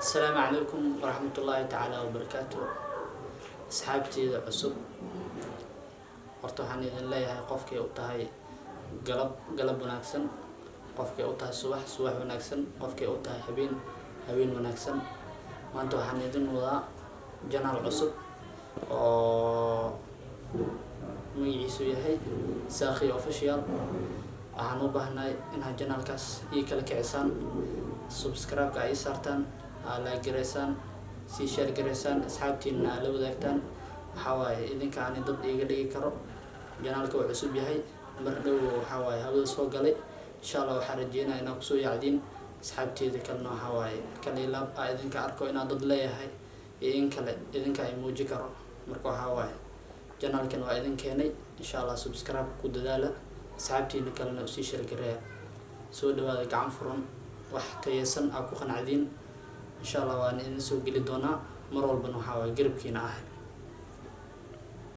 Asalaamu calaykum waraxmatullaahi tacaala wabarakaatu. Asxaabteyda cusub, horta waxaan idin leeyahay, qofkay u tahay galab, galab wanaagsan; qofkay u tahay subax, subax wanaagsan; qofkay u tahay habeen, habeen wanaagsan. Maanta waxaan idin wadaa channel cusub oo magaciisu yahay Saakhi Official. Waxaan u baahnahay inaad channelkaas ii kala kicisaan, subscribe-ka ay ii saartaan, aa like gareysaan, sii share gareysaan, asxaabtiina aa la wadaagtaan. Waxaa waaye idinka ani dad iiga dhigi karo. Channelka waa cusub yahay, mar dhow waxaa waaye hawada soo galay. Insha Allah waxaan rajeynaya inaad kusoo yaacdiin. Asxaabteeda kalena waxaa waaye kal iyo laab aa idinka arko inaad dad leeyahay iyo in kale idinka ay muuji karo. Marka waxaa waaye channelkan waa idin keenay. Insha Allah subscribe ku dadaala, asxaabtiina kalena usii share gareeya. Soo dhawaada, gacan furan, wax tayeysan aa ku qanacdiin. Insha Allah waan idin soo geli doonaa mar walbana. Waxaa waaye garabkiina ah.